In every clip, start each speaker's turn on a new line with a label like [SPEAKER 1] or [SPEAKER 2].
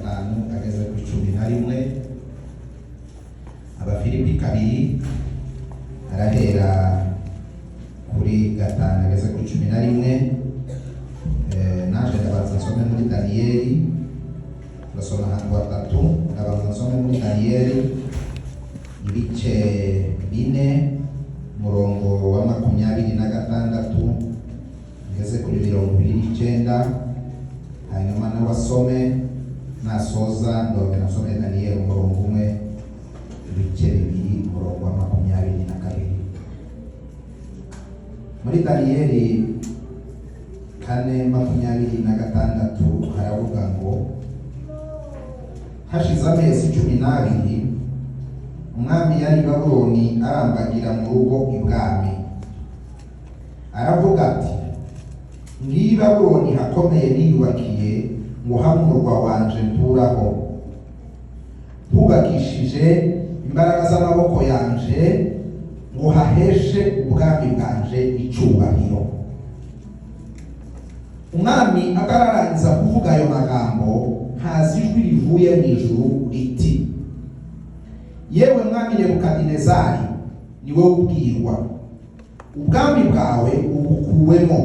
[SPEAKER 1] 5 ageze kuri 11. Abafilipi 2 arahera kuri 5 ageze kuri 11. Naje ndabanza nsome muri Daniyeli, turasoma ahantu hatatu. Ndabanza nsome muri Daniyeli ibice 4, umurongo wa 26 ngeze kuri 29, hanyuma nawe asome. Nasoza ndongera nsome Daniyeli umurongo 1, ibice 2, umurongo wa 22. Muri Daniyeli 4:26 haravuga ngo: "Hashize amezi 12, umwami yari i Babuloni arambagira mu rugo ibwami. Aravuga ati: 'Ngiyi Babuloni hakomeye niyubakiye ngo habe umurwa wanje nturaho, hubakishije imbaraga z'amaboko yanje, ngo haheshe ubwami bwanje icubahiro.' Umwami atararangiza kuvuga ayo magambo, haza ijwi rivuye mu ijuru riti: 'Yewe mwami Nebukadinezari, ni wowe ubwirwa, ubwami bwawe ubukuwemo.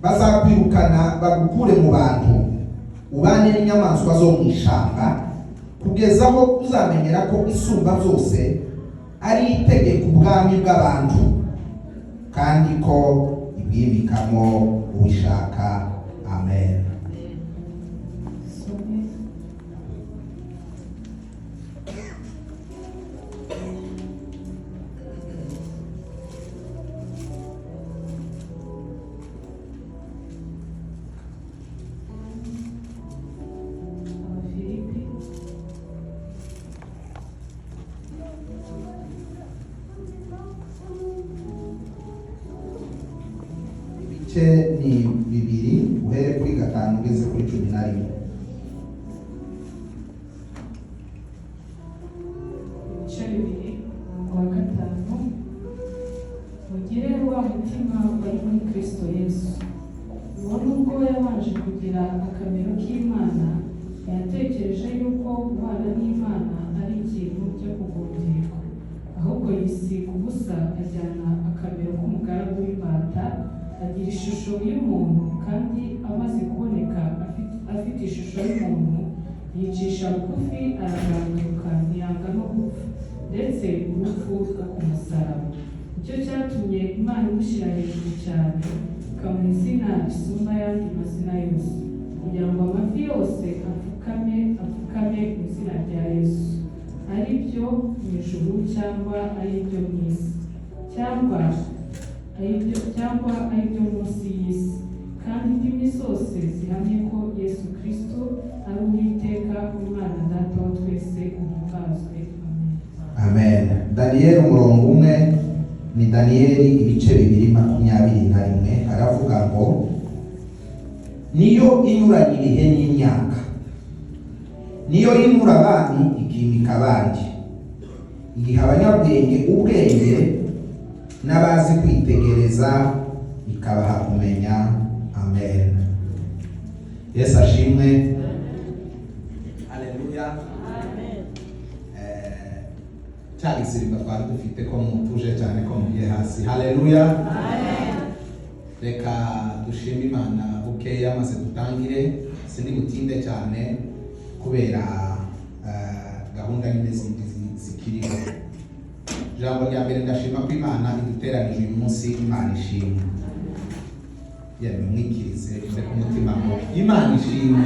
[SPEAKER 1] Bazakwirukana bagukure mu bantu, ubane n'inyamaswa zo mu ishamba, kugeza aho uzamenyera ko Isumba byose ari itegeka ubwami bw'abantu, kandi ko ibwimikamo uwishaka.' Amen."
[SPEAKER 2] Some. Abafilipi
[SPEAKER 1] Ibice ni 2, uhere kuri 5 ugeze kuri 11.
[SPEAKER 2] Ibice 2, umurongo wa 5: "Mugire wa mutima wari muri Kristo Yesu. Uwo nubwo yabanje kugira akamero k'Imana, yatekereje yuko kubana n'Imana ari ikintu cyo kugundirwa, ahubwo yisiga ubusa, ajyana akamero k'umugaragu w'imbata, agira ishusho y'umuntu. Kandi amaze kuboneka afite ishusho y'umuntu, yicisha bugufi, araganduka, ntiyanga no gupfa, ndetse urupfu rwo ku musaraba. Nicyo cyatumye Imana imushyira hejuru cyane, ikamuha izina risumba ayandi mazina yose, kugira ngo amavi yose apfukame, apfukame mu izina rya Yesu, ari byo mu ijuru cyangwa ari ibyo mu isi cyangwa ari ibyo munsi y'isi, kandi indimi zose zihamye ko Yesu Kristo ari Uwiteka, Imana Data wa twese uhimbazwe. Amen."
[SPEAKER 1] Amen. Daniyeli umurongo 1 ni Daniyeli ibice 2:21, haravuga ngo: "Niyo inyuranye ibihe n'imyaka, niyo yimura abami ikimika abandi, igiha abanyabwenge ubwenge, n'abazi kwitegereza ikabaha kumenya." Amen. Yesu ashimwe, haleluya. Cya gisirimba twari dufite, ko mutuje cyane, ko mugiye hasi. Haleluya. Reka dushime Imana bukeya maze dutangire. Sindi butinde cyane kubera gahunda nyine zindi zikiriho. Ijambo rya mbere, ndashima ko Imana iduteranije uyu munsi. Imana ishimwe. Yemwe, mwikirize mureke umutima ngo Imana ishimwe.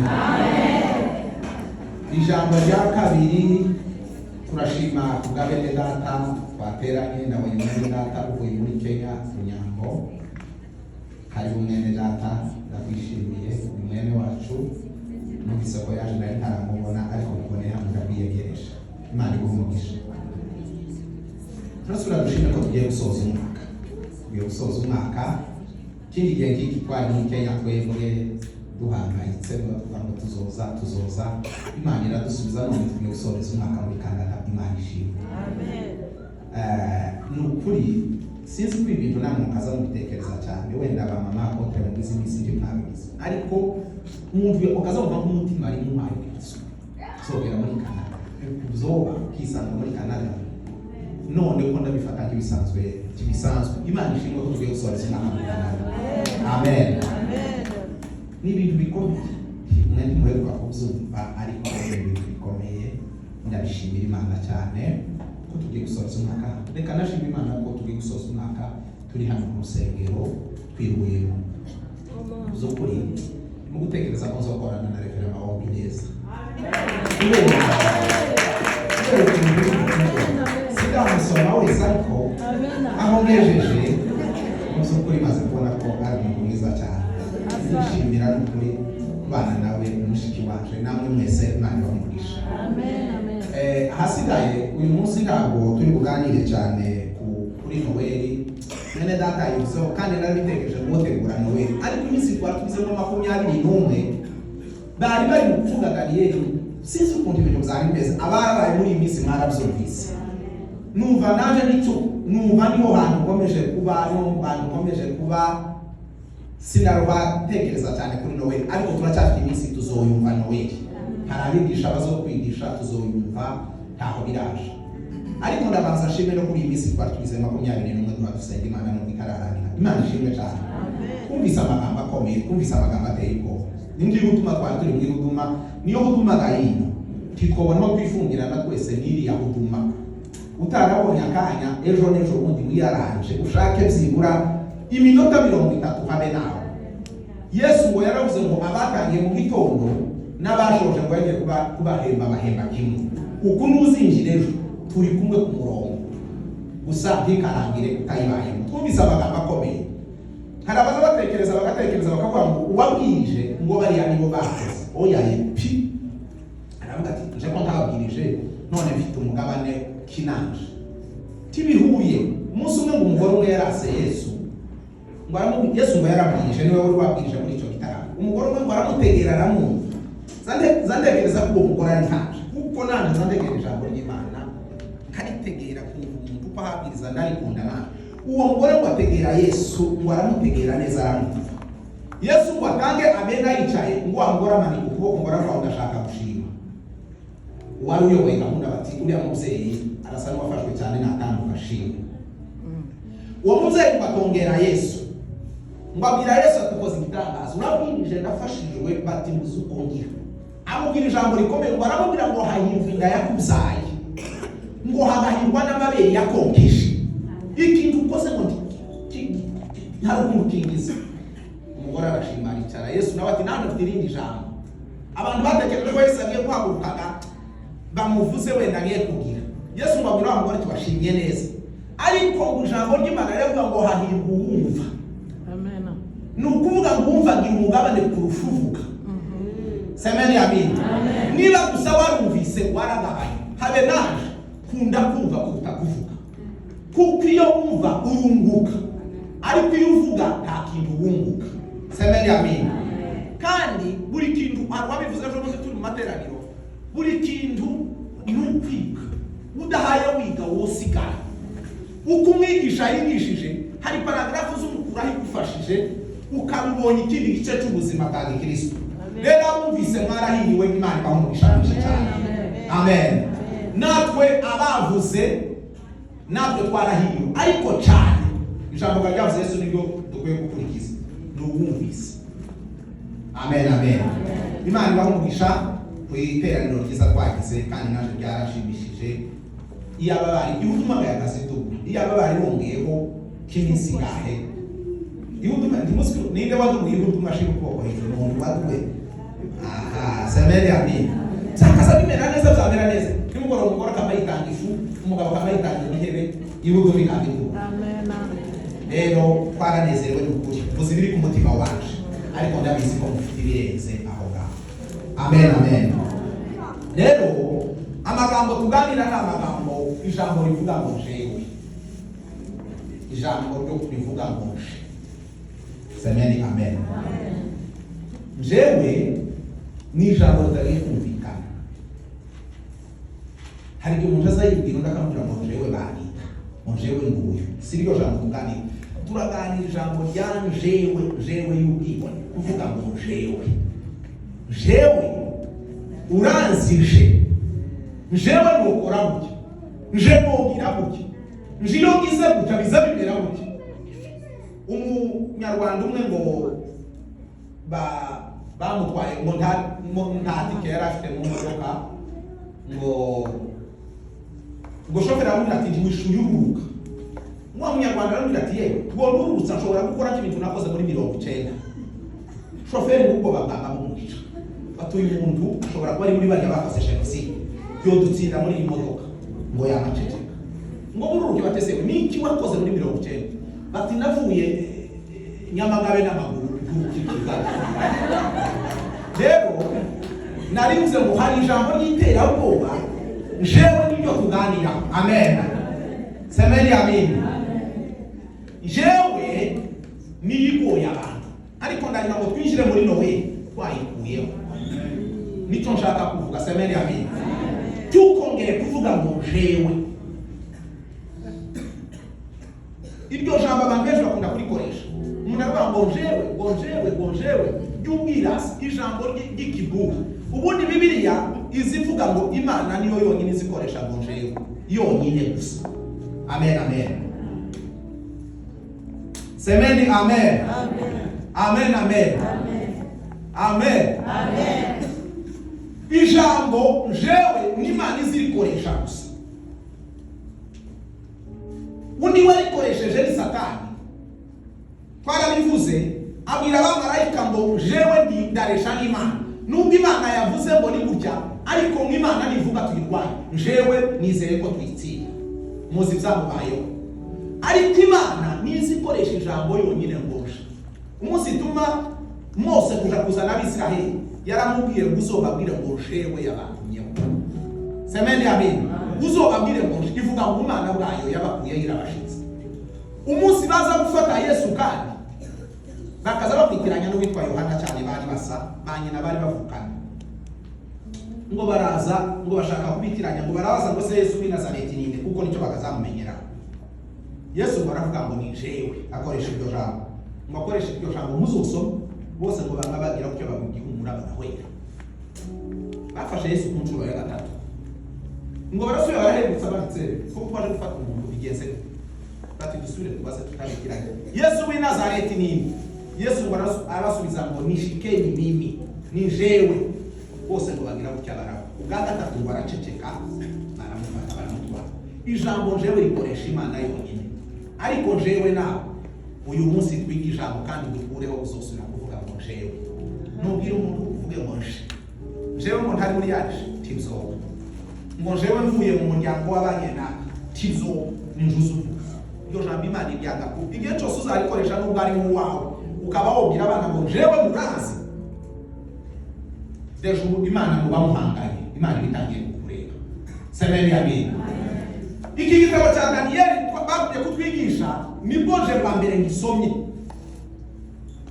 [SPEAKER 1] Ijambo rya kabiri, turashima kubwa bene data twateranye. Nabonye mwene data uvuye muri Kenya, Runyambo. Hariho mwene data, ndakwishimiye, ni mwene wacu. Numvise ko yaje, nari ntaramubona, ariko muboneye hano ndakwiyegereje. Imana iguhe umugisha. Turasubira dushime ko tugiye gusoza umwaka, tugiye gusoza umwaka. Ikindi gihe nk'iki twari muri Kenya, twebwe duhangayitse bavuga ngo tuzoza, tuzoza. Imana iradusubiza, none tugiye gusoreza umwaka muri Canada. Imana ishimwe. Ni ukuri. Sinzi ko ibintu namwe mukaza mubitekereza cyane, wenda ba mama apotre mugize iminsi ndi mwabigize, ariko umuntu ukaza wumva nk'umutima ari muhaye sogera muri Canada, uzoba ukisanga muri Canada. None ko ndabifata nk'ibisanzwe kibisanzwe. Imana ishimwe ko tugiye gusohora umwaka muri Canada. Amen. Ni ibintu bikomeye, mwe ntimuheruka kubyumva, ariko ni ibintu bikomeye. Ndabishimira Imana cyane ko tugiye gusoza umwaka. Reka nashima Imana ko tugiye gusoza umwaka turi hano mu rusengero twihuyemo. Z'ukuri ndimo gutekereza ko nzokorana na Reverend Mahombi neza, kubera ukuntu biri kumwe. Sindamusoma wese, ariko aho ngejeje mu by'ukuri maze kubona ko ari umuntu mwiza cyane. Nishimira n'ukuri kubana nawe, mushiki wacu. Namwe mwese Imana ibahe. Ahasigaye uyu munsi ntabwo turi buganire cyane kuri Noweli. Mwene data yivuzeho, kandi narabitekereje gutegura Noweli, ariko iminsi twari tugizemo 21 bari bari mu kuvuga Daniyeli. Sinzi ukuntu ibintu byari bimeze. Ababaye muri iyi minsi mwarabyumvise. Numva naje nicyo, numva niho hantu nkomeje kuba, niho hantu nkomeje kuba. Sinarubatekereza cyane kuri Noweli, ariko turacyafite iminsi, tuzoyumva Noweli. Hari abigisha bazokwigisha, tuzoyumva, ntaho biraje. Ariko ndabanza nshime no kuri iyi minsi twari tugize 21 duha dusenga Imana nubwo itararangira. Imana ishimwe cyane. Twumvise amagambo akomeye, twumvise amagambo ateye ubwoba. Ni ngiyo huduma twari turi muri huduma, niyo huduma gahino tikobona aho twifungirana twese n'iriya huduma. Utarabonye akanya ejo n'ejo bundi wiyaranje ushake byibura iminota 30 habe nawe. Yesu ngo yaravuze ngo abatangiye mu gitondo n'abashoje ngo yagiye kubahemba, bahemba kimwe. Uku nuzinjira ejo turi kumwe ku murongo, gusa ntikarangire utayibayemo. Twumvise amagambo akomeye. Hari abaza batekereza, bagatekereza bakavuga ngo uwabwirije ngo bariya nibo bakoze. Oya ye pi, aravuga ati nje ko ntababwirije none mfite umugabane kinanje tibihuye. Umunsi umwe ngo umugore umwe yarase Yesu ngo Yesu ngo yarabwirije, niwe wari wabwirije muri icyo gitaramo. Umugore umwe ngo aramutegera, aramwumva. Zantekereza ko uwo mugore ari ntaje, kuko nanje zantegera ijambo ry'Imana nkaritegera, kumva umuntu uko ahabwiriza ndarikunda nanje. Uwo mugore ngo ategera Yesu, ngo aramutegera neza, aramwumva. Yesu ngo atange amena yicaye, ngo wa mugore amanika ukuboko ngo aravuga ngo ndashaka gushima. Uwari uyoboye gahunda bati uriya mubyeyi arasa n'uwafashwe cyane, natambuka ashimwe. Uwo mubyeyi ngo atongera Yesu, ngo abwira Yesu ati ukoze igitangaza, urabwirije ndafashijwe. Bati muzi ukongera amubwira ijambo rikomeye, ngo aramubwira ngo hahirwa inda yakubyaye, ngo hagahirwa n'amabere yakonkeje. Ikintu ukoze ngo hari ukuntu kingiza. Umugore arashima, aricara. Yesu nawe ati nanjye mfite irindi jambo. Abantu batekereje ko Yesu agiye guhagurukaga bamuvuze wenda agiye kugira. Yesu ngo abwira wa mugore tubashimye neza, ariko ngo ijambo ry'Imana riravuga ngo hahirwa uwumva. Ni ukuvuga ngo uwumva agira umugabane kurusha uvuga. Semeni amina. Niba gusa warumvise waragabaye. Habe naje kunda kumva kuruta kuvuga, kuko iyo wumva urunguka, ariko iyo uvuga nta kintu wunguka. Semeni amina. Kandi buri kintu, hari uwabivuze ejo bundi turi mu materaniro, buri kintu ni ukwiga. Udahaye wiga wosigara. Uko umwigisha yigishije, hari paragarafu z'umukuraho igufashije, ukabibonye ikindi gice cy'ubuzima bwa gikristo. Rero abumvise mwarahiriwe, Imana ibahe umugisha mwinshi cyane. Amen. Natwe abavuze natwe twarahiriwe, ariko cyane ijambo ryavuze Yesu niryo dukwiye gukurikiza, ni uwumvise. Amen, amen. Imana ibahe umugisha ku iteraniro ryiza twagize, kandi naje byarashimishije. Iyaba bari ihuduma yakazi tubu, iyaba bari bongeyeho k'iminsi ingahe ihuduma. Ntimuzi ninde waduguye ihuduma? Ashira ukuboko hejuru umuntu waduguye. Aha, semeni amin. Byakaza bimera neza, byamera neza. Nimugoroba umugore akaba yitanga ifu, umugabo akaba yitanga imihebe, ihuduma ikaba iduha. Rero twaranezerewe n'ukuri. Mvuze ibiri ku mutima wanje, ariko ndabizi ko mufite ibirenze aho ngaho. Amen, amen. Rero amagambo tuganira ni amagambo ijambo rivuga ngo jewe, ijambo ryo rivuga ngo nje. Semeni amen. Jewe ni ijambo ritari kumvikana. Hari igihe umuntu azayibwira undi akamubwira ngo jewe barita, Ngo jewe nguyu. Si ryo jambo tuganira. Turaganira ijambo rya jewe, jewe y'ubwibone, kuvuga ngo jewe, jewe uranzije, jewe nukora gutya, nje nugira gutya, nje iyo ngize gutya biza bimera gutya. Umunyarwanda umwe ngo bamutwaye ngo nta tike yari afite mu modoka, ngo shoferi aramubwira ati: "Ntiwishuye, ururuka." Wa munyarwanda aramubwira ati: "Yewe, tubona nshobora gukora nk'ibintu nakoze muri 90." Shoferi ngo ubwoba bwanga bumwica, batuye umuntu ashobora kuba ari muri bariya bakoze jenoside, yodutsinda muri iyi modoka. Ngo yamaceceka. Ngo bururuke batesewe niki wakoze muri 90? Bati: "Navuye Nyamagabe n'amaguru nturuka i Kigali." Rero narivuze ngo hari ijambo ry'iterabwoba, jewe niryo tuganira. Amen, semeni amin. Jewe niyigoye abantu, ariko ndagira ngo twinjire muri Noheli twayikuyeho. Nicyo nshaka kuvuga. Semeni amin. Tukongere kuvuga ngo jewe. Iryo jambo abantu benshi bakunda kurikoresha. Umuntu aravuga ngo jewe, ngo jewe, ngo jewe ry'ubwirasi, ijambo ry'ikiburi. Ubundi Bibiliya izivuga ngo Imana niyo yonyine izikoresha ngo jewe, yonyine gusa. Amen, amen. Semeni amen. Amen, amen, amen. Ijambo jewe n'Imana izirikoresha gusa. Undi warikoresheje ni Satani, twarabivuze. Abwira abamarayika ngo: "Jewe ndi ndaresha n'Imana. Nubwo Imana yavuze ngo ni gutya, ariko nk'Imana nivuga tuyirwanye, jewe nizeye ko tuyitsinda." Muzi ibyamubayeho. Ariko Imana nizi ikoresha ijambo yonyine ngo nje. Umunsi ituma Mose kuja kuzana Abisiraheli, yaramubwiye ngo: "Uzobabwire ngo jewe yabantumyeho." Semeni amin. "Uzobabwire ngo nje." Ivuga ngo umwana bwayo yabakuyeho irabashitse. Umunsi baza gufata Yesu kandi bakaza bakwitiranya n'uwitwa Yohana cyane, bari basa, ba nyina bari bavukana. Ngo baraza ngo bashaka kubitiranya, ngo barabaza ngo: "Se Yesu w'i Nazareti ninde?" Kuko nicyo bakazamumenyeraho. Yesu ngo aravuga ngo: "Ni jewe." Akoresha iryo jambo, ngo akoreshe iryo jambo, muzosoma bose ngo bamwe bagira gutyo bagwa igihumura, barahwera. Bafashe Yesu ku nshuro ya gatatu, ngo barasubira barahembutsa, banditse ko twaje gufata umuntu, bigenze gute? Bati: "Dusubire tubaze tutabikiranye. Yesu w'i Nazareti ninde?" Yesu ngo arabasubiza ngo: "Nishikeni mimi, ni jewe." Bose ngo bagira gutya baraba. Ubwa gatatu ngo araceceka, baramufata baramutwara. Ijambo jewe rikoresha Imana yonyine. Ariko jewe nawe uyu munsi twiga ijambo kandi dukureho uzosubira kuvuga ngo jewe. Nubwira umuntu uvuge ngo nje, jewe, ngo ntari muri yaje tizoba, ngo jewe mvuye mu muryango w'abanyenaka tizoba, ni njuzi uvuga. Iryo jambo Imana iryanga ku igihe cyose uzarikoresha, nubwo ari mu wawe, ukaba wobwira abana ngo: "Jewe murazi." Déjà ubu Imana muba muhanganye, Imana iba itangiye kukureba. Semeni amin. Iki gitabo cya Daniyeli bagumye kutwigisha, nibwo nje bwa mbere ngisomye.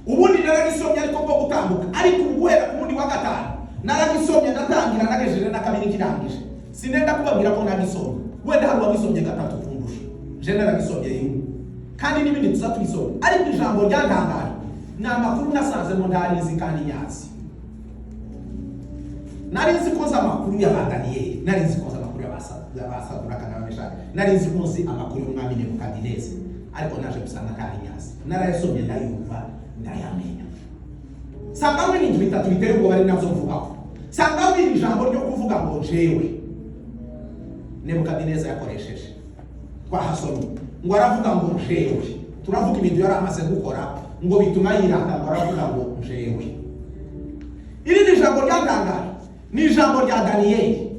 [SPEAKER 1] Ubundi naragisomye ariko bwo gutambuka, ariko ubu guhera ku wundi wa gatanu naragisomye, ndatangira nagejeje na kabiri kirangije. Sinenda kubabwira ko nagisomye, wenda hari uwagisomye gatatu kundusha. Je naragisomye rimwe, kandi n'ibindi tuza tubisoma. Ariko ijambo ryantangaje ni amakuru nasanzemo ntarizi kandi nyazi. Nari nzi ko nzi amakuru y'aba Daniyeli, nari nzi ko nzi amakuru y'abasaduraka n'Abameshaki, nari nzi ko nzi amakuru y'umwami Nebukadineza, ariko naje gusanga ntari nyazi. Narayasomye, ndayumva, ndayamenya. Sangamo ibintu bitatu biteye ubwoba, ari nabyo mvugaho. Sangamo iri jambo ryo kuvuga ngo jewe Nebukadineza yakoresheje. Twahasomye ngo aravuga ngo jewe. Turavuga ibintu yari amaze gukora ngo bituma yirata, ngo aravuga ngo jewe. Iri ni ijambo ryatangaje, ni ijambo rya Daniyeli.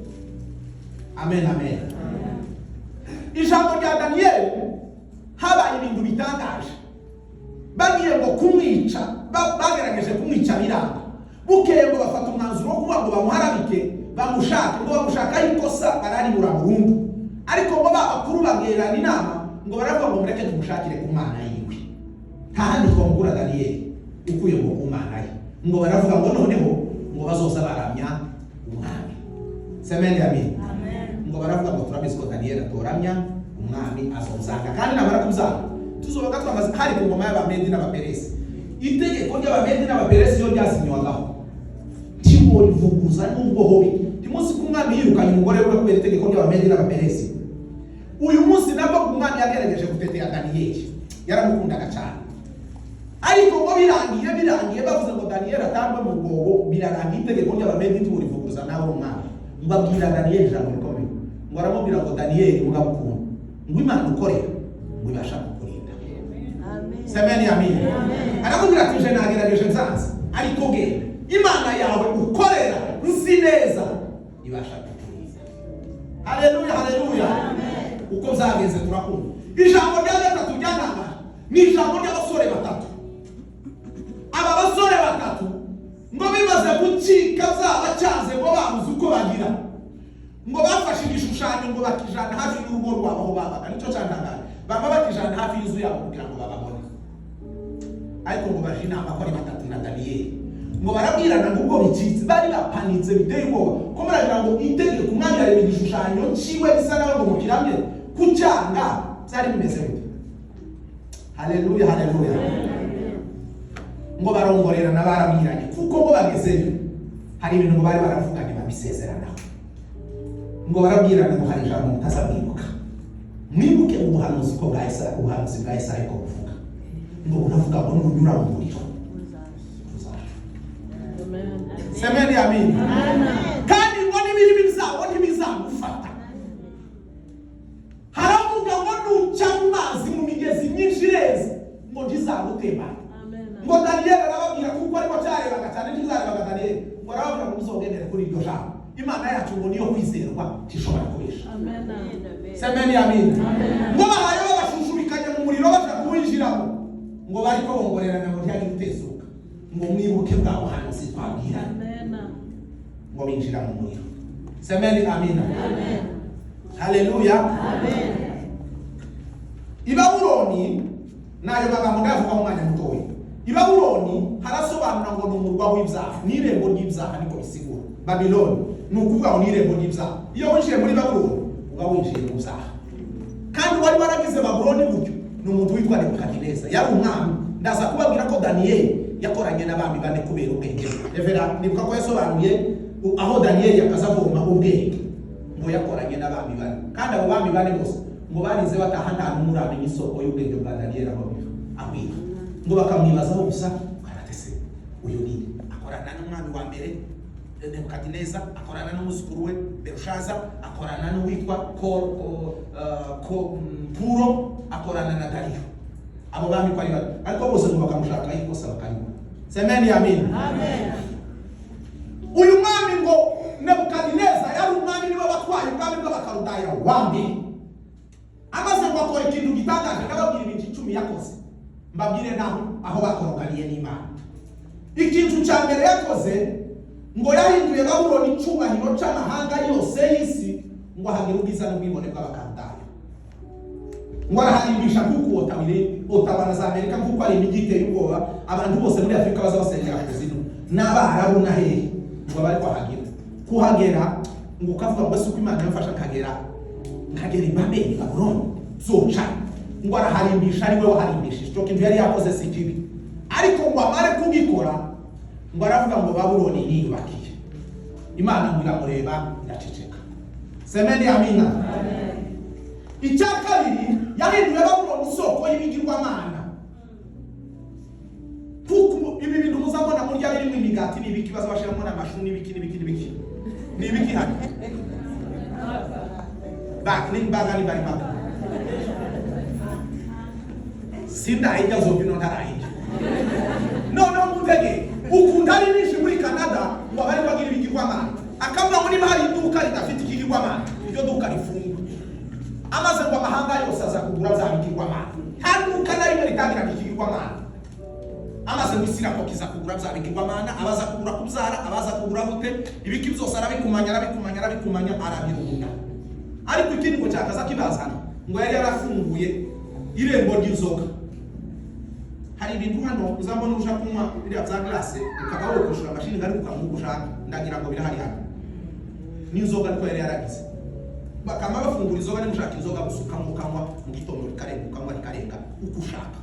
[SPEAKER 1] Amen, amen. Ijambo rya Daniyeli, habaye ibintu bitangaje. Bagiye ngo kumwica, bagerageje kumwica biranga. Bukeye ngo bafata umwanzuro wo kuvuga ngo bamuharabike, bamushake, ngo bamushaka ikosa bararibura burundu. Ariko ngo ba bakuru bagirana inama, ngo baravuga ngo: "Mureke tumushakire ku Mana yiwe, nta handi twamukura Daniyeli ukuye ngo ku Mana ye." Ngo baravuga ngo noneho ngo bazoza baramya umwami. Semeni amin. Ngo baravuga ngo: "Turabizi ko Daniyeli atoramya Umwami azozanga, kandi namara kubyanga tuzobaga twamaze hari ku ngoma y'Abamedi n'Abaperesi. Itegeko ry'Abamedi n'Abaperesi iyo ryasinywagaho ntiworivuguza n'ubwo hobi. Ntimunsi ko umwami yirukanye umugore we kubera itegeko ry'Abamedi n'Abaperesi. Uyu munsi nabwo umwami yagerageje gutetea Daniyeli, yaramukundaga cyane, ariko ngo birangiye bavuze ngo Daniyeli atangwe mu rwobo, birarangiye itegeko ry'Abamedi ntiworivuguruza nawe umwami. Ngo abwira Daniyeli ijambo rikomeye, ngo aramubwira ngo Daniyeli mugabo ukuntu ngo Imana ukorera ngo ibasha kukurinda. Semeni amina. Aramubwira ati je nagerageje nsanze, ariko genda Imana yawe ukorera nzi neza ibasha kukurinda. Haleluya, haleluya. Uko byagenze turakunda. Ijambo rya gatatu ryantangaje ni ijambo ry'abasore batatu. Aba basore batatu ngo bimaze gucika byabacyanze, ngo babuze uko bagira, ngo bafashe igishushanyo ngo bakijana hafi y'urugo rwabo aho babaga. Nicyo cyantangaje, baba bakijana hafi y'inzu yabo kugira ngo bababone. Ariko ngo baje inama ko ari batatu na Daniyeli, ngo barabwirana ngo ubwo bicitse bari bapanitse biteye ubwoba, ko muragira ngo itegeko umwami yarema igishushanyo ciwe bisa nawe ngo mukiramye, kucyanga byari bimeze gute? Haleluya, haleluya. Ngo barongorerana, barabwiranye, kuko ngo bagezeyo hari ibintu ngo bari baravuganye babisezeranaho. Ngo barabwirana ngo hari ijambo mutazamwibuka, mwibuke ubuhanuzi ko bwa Yesaya, ubuhanuzi bwa Yesaya ko buvuga ngo buravuga ngo nunyura mu muriro uzasha. Semeni amina. Kandi ngo n'ibirimi byabo ntibizagufata. Haravuga ngo nuca mu mazi, mu migezi myinshi ireze, ngo ntizagutema. Ngo Daniyeli arababwira, kuko ariko cyarebaga cyane ntizarebaga Daniyeli, ngo arababwira ngo muzogendere kuri iryo jambo, Imana yacu ngo niyo kwizerwa, tishobora kubesha. Semeni amina. Ngo bahaye babashushubikanya mu muriro baja kuwinjiramo, ngo bariko bongorerana ngo ntihagire utezuka, ngo mwibuke bwa buhanuzi twabwiranye. Ngo binjira mu muriro. Semeni amina. Haleluya. I Babuloni, nayo magambo ndayavuga mu mwanya mutoya. I Babuloni harasobanura ngo ni umurwa w'ibyaha, ni irembo ry'ibyaha, niko bisigura. Babiloni ni ukuvuga ngo ni irembo ry'ibyaha. Iyo winjiye muri Babuloni uba winjiye mu byaha. Kandi wari waragize Babuloni gutyo ni umuntu witwa Nebukadineza, yari umwami. Ndaza kubabwira ko Daniyeli yakoranye n'abami bane kubera ubwenge. Revera nibuka ko yasobanuye aho Daniyeli yakaza avoma ubwenge, ngo yakoranye n'abami bane, kandi abo bami bane bose ngo barize bataha nta n'umwe uramenya isoko y'ubwenge bwa Daniyeli aho biva aho. Ngo bakamwibazaho gusa, karatese uyu ni akorana n'umwami wa mbere Nebukadineza, akorana n'umwuzukuru we Berushaza, akorana n'uwitwa Kuro, akorana na Dariyo. Abo bami ko ari bane, ariko bose ngo bakamushaka ikosa bakaribura. Semeni amina. Uyu mwami ngo Nebukadineza yari umwami, niwe watwaye ubwami bw'Abakaludaya wa mbere. Amaze ngo akora ikintu gitangaje. Ndababwira ibintu 10 yakoze, mbabwire naho aho bakoroganiye n'Imana. Ikintu cya mbere yakoze, ngo yahinduye Babuloni icyubahiro cy'amahanga yose y'isi, ngo ahagire ubwiza n'ubwibone bw'Abakaludaya. Ngo araharimbisha kuko Ottawa na za Amerika, kuko ari imijyi iteye ubwoba, abantu bose muri Afurika baza basengera kuzimu n'Abarabu na hehe, ngo bari kuhagera kuhagera, ngo ukavuga ngo ese uko Imana yamfasha nkagera i Babeli, Babuloni zoca. Ngo araharimbisha, ari we waharimbishije. Icyo kintu yari yakoze si kibi, ariko ngo amare kugikora ngo aravuga ngo Babuloni niyubakiye. Imana ngo iramureba iraceceka. Semeni amina. Icya kabiri, yahinduye Babuloni isoko y'ibigirwamana, kuko ibi bintu muzabona murya birimo imigati n'ibiki, baza bashiramo n'amashu n'ibiki n'ibiki n'ibiki n'ibiki hano bak ni mbaga ni bari mbaga sindayijya zovino ntarayijya. Noneho mutege ukunda ari nyinshi muri Canada, ngo abari bagira ibigirwamana, akavuga ngo niba hari iduka ridafite ikigirwamana, iryo duka rifungwe. Amaze ngo amahanga yose aza kugura bya bigirwamana, nta duka na rimwe ritangira ikigirwamana. Amaze ngo isi irakokiza kugura bya bigirwamana, abaza kugura kubyara, abaza kugura gute, ibiki byose arabikumanya, arabikumanya, arabikumanya, arabirunda. Ariko ikindi ngo cyakaza kibazana, ngo yari yarafunguye irembo ry'inzoga. Hari ibintu hano uzabona uja kunywa biriya bya glace, ukaba wokoshora amashini ariko ukamuha uko ushaka, ndagira ngo birahari hano n'inzoga, ariko yari yaragize. Bakama bafungura inzoga, nimushaka inzoga gusuka mukanywa mu gitondo rikarenga, ukanywa rikarenga uko ushaka.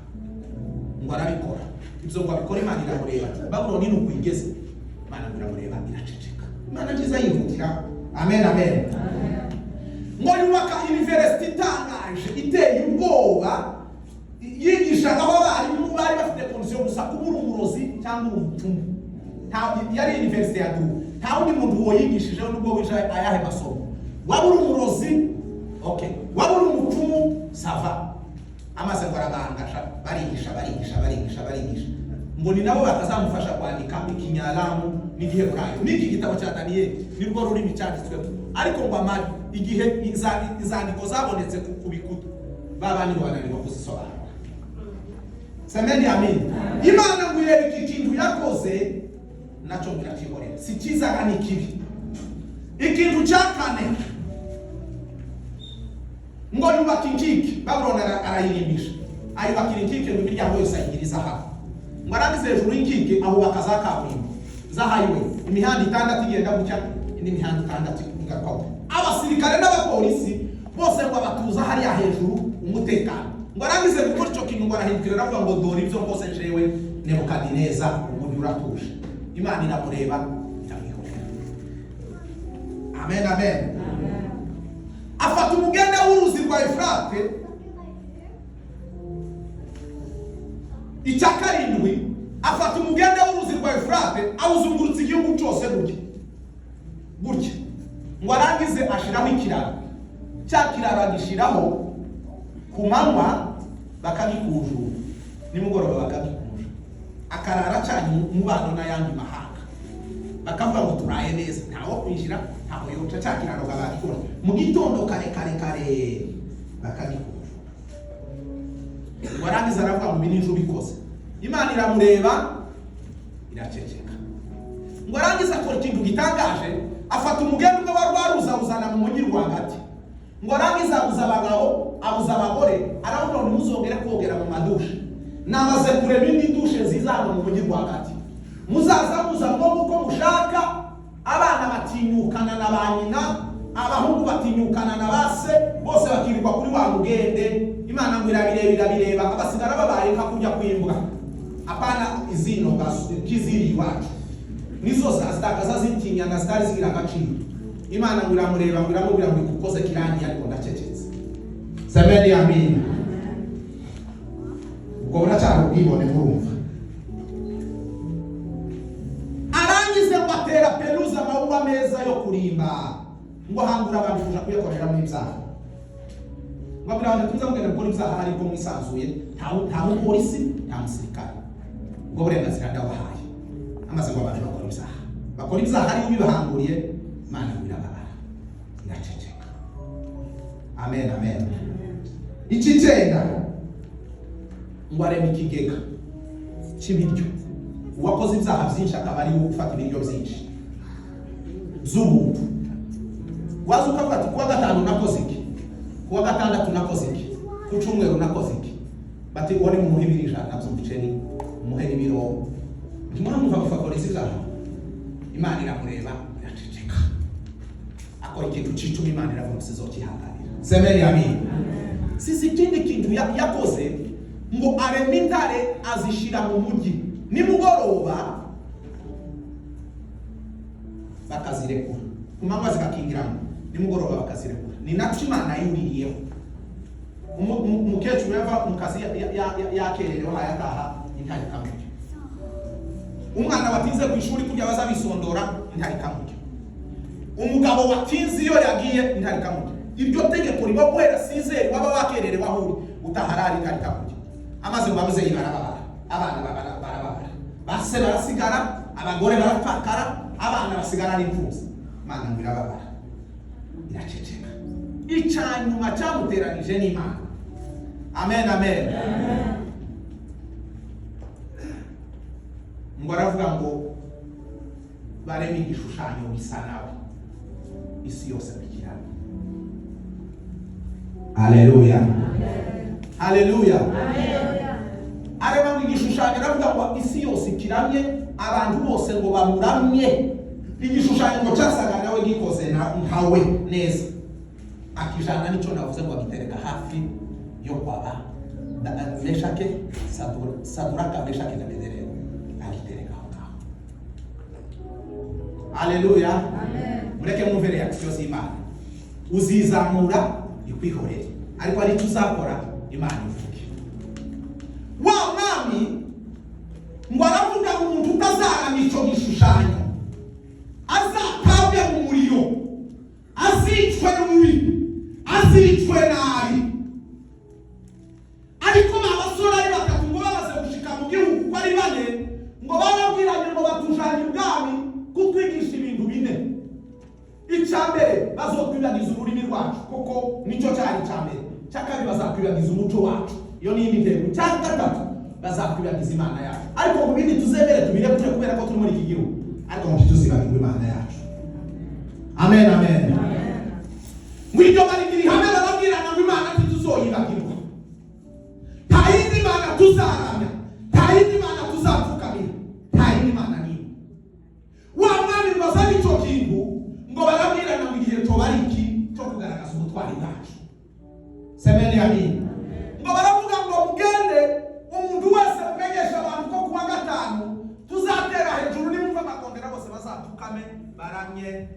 [SPEAKER 1] Ngo arabikora ibyo, ngo abikore, Imana iramureba. Babuloni ni uko igeze, Imana ngo iramureba iraceceka. Imana nziza yihutira. Amen, amen. Ngo yubaka university itangaje, iteye ubwoba, yigishagaho abarimu bari bafite condition gusa kuba uri umurozi cyangwa uri umupfumu. Yari university ya duru, nta wundi muntu woyigishijeho nubwo wize ayahe masomo. Waba uri umurozi, okay, waba uri umupfumu, ça va. Amaze ngo arabangasha, barigisha, barigisha, barigisha, barigisha. Ngo ni nabo bakazamufasha kwandika ikinyaramu n'igiheburayo n'iki gitabo cya Daniyeli, nirwo rurimi cyanditswemo. Ariko ngo amara igihe inzandiko zabonetse ku bikuta, ba bandi ngo bananirwa kuzisobanura. Semeni amin. Imana ngo irebe iki kintu yakoze nacyo, ngo irakihorera, si cyizaga ni kibi. Ikintu cya kane, ngo yubaka inkike. Babuloni arayirimbisha, ayubakira inkike, ngo imiryango yose ayigira izahabu. Ngo arangize, hejuru y'inkike ahubaka za kaburimbo, za highway, imihanda itandatu igenda gutya, indi mihanda itandatu igarukaho. Abasirikare n'abapolisi bose ngo abatuza hariya hejuru, umutekano. Ngo arangize gukora icyo kintu, ngo arahindukira aravuga ngo: "Dore ibyo nkoze jewe Nebukadineza, umujyi uratuje." Imana iramureba iramwihorera. Amen, amen. Afata umugende w'uruzi rwa Efurate. Icya karindwi, afata umugende w'uruzi rwa Efurate awuzungurutsa igihugu cyose gutya gutya. Ngo arangize ashiraho ikiraro. Cya kiraro agishyiraho, ku manywa bakagikunjura, nimugoroba bakagikunja, akarara acanye umubano n'ayandi mahanga, bakavuga ngo turaye neza, ntawo kwinjira, ntaho yoca. Cya kiraro bagikora mu gitondo kare kare kare, bakagikunjura. Ngo arangiza aravuga ngo: "Ibi ni ubikoze." Imana iramureba iraceceka. Ngo arangize akora ikintu gitangaje, afata umugeni umwe wari waruza awuzana mu mujyi rwagati. Ngo arangize abuza abagabo, abuza abagore, aravuga ngo: "Ntimuzongere kogera mu madushe, namaze kurema indi dushe nziza hano mu mujyi rwagati, muzaza muza mwo uko mushaka." Abana batinyukana na ba nyina, abahungu batinyukana na ba se, bose bakirirwa kuri wa mugende. Imana ngo irabireba, irabireba, abasigara babaye nka kurya kw'imbwa, apana izino kiziri iwacu, nizo zitakaza zitinyana, zitari zigira agaciro. Imana ngo iramureba, ngo iramubwira ngo: "Ikukoze kirangiye, ariko ndacecetse." Semeni amina. Ubwo buracyari ubwibone, murumva. Arangize ngo atera pelouse amawuwa meza yo kurimba, ngo ahangura abantu kuja kuyakoreramo ibyaha, ngo abwira abantu: "Tuza mugenda gukora ibyaha ariko mwisanzuye, nta mupolisi, nta musirikare, ubwo burenganzira ndabahaye." Amaze ngo abantu bakora ibyaha, bakora ibyaha ariyo ubibahanguriye. Imana ngo irababara iraceceka. Amen, amen. Icy'icyenda, ngo arema ikigega cy'ibiryo, uwakoze ibyaha byinshi akaba ari we ufata ibiryo byinshi by'ubuntu. Waza ukavuga ati: "Kuwa gatanu nakoze iki, kuwa gatandatu nakoze iki, ku cyumweru nakoze iki." Bati: "Uwo ni mumuhe ibiro 100 by'umuceri, mumuhe n'ibiro." Ntimwamwumva gufavoriza ibyaha. Imana iramureba iraceceka. Akora ikintu cy'icumi, Imana iravuga ngo sizokihanganira. Semeni amin. Sisi ikindi kintu yakoze, ngo areme intare azishyira mu mujyi, nimugoroba bakazirekura, ku manywa zigakingiramo, nimugoroba bakazirekura. Ni nacyo Imana yuririyeho. Umukecuru yava mu kazi yakererewe, hayataha, intare ikamurya. Umwana watinze ku ishuri, kurya baza bisondora, intare ikamurya. Umugabo watinze iyo yagiye, intare ikamurya. Iryo tegeko riba guhera sizeri, waba wakererewe aho uri, utaharara, intare ikamurya. Amaze ngo ababyeyi barababara, abana barababara, base barasigara, abagore barapfakara, abana basigara ari imfubyi. Imana ngo irababara iraceceka. Icyanyuma cyamuteranije n'Imana, amen, amen, ngo aravuga ngo bareme igishushanyo gisa nawe, isi yose bikirana. Haleluya, haleluya. Arema ngo igishushanyo, aravuga ngo isi yose ikiramye, abantu bose ngo bamuramye. Igishushanyo ngo cyasaga nawe, gikoze nkawe neza. Akijana n'icyo navuze ngo agitereka hafi yo kwaba Meshake, Saduraka, Meshake na Abedenego, agitereka aho ngaho. Haleluya! Mureke mwumve reaction z'Imana. Uzizamura ikwihorere, ariko hari icyo uzakora Imana ivuge. Wa mwami ngo aravuga ngo umuntu utazaramya icyo gishushanyo azatabwe mu muriro, azicwe rubi, azicwe nabi. Ariko ba basore ari batatu ngo bamaze gushika mu gihugu uko ari bane, ngo barabwiranye ngo batujanye ibwami kutwigisha ibintu bine. Icya mbere, bazokwibagiza ururimi rwacu, kuko nicyo cyari icya mbere. Icya kabiri, bazakwibagiza umuco wacu, iyo ni indi ntego. Icya gatatu, bazakwibagiza Imana yacu. Ariko mu bindi tuzemere tubirekure kubera ko turi muri iki gihugu, ariko ngo ntituzibagirwe Imana yacu. Amen, amen. Ngo iryo barigira ihame, barabwirana ngo Imana ntituzoyibagirwa, nta yindi mana tuzaramya, nta yindi mana tuzapfukamira, nta yindi mana n'imwe. Wa mwami ngo azane icyo kintu, ngo barabwirana ngo igihe coba ari iki cyo kugaragaza ubutwari bwacu. Semeni amin. Ngo baravuga ngo mugende, umuntu wese mumenyesha abantu ko kuwa gatanu tuzatera hejuru, nimumva amakondera bose bazapfukame baramye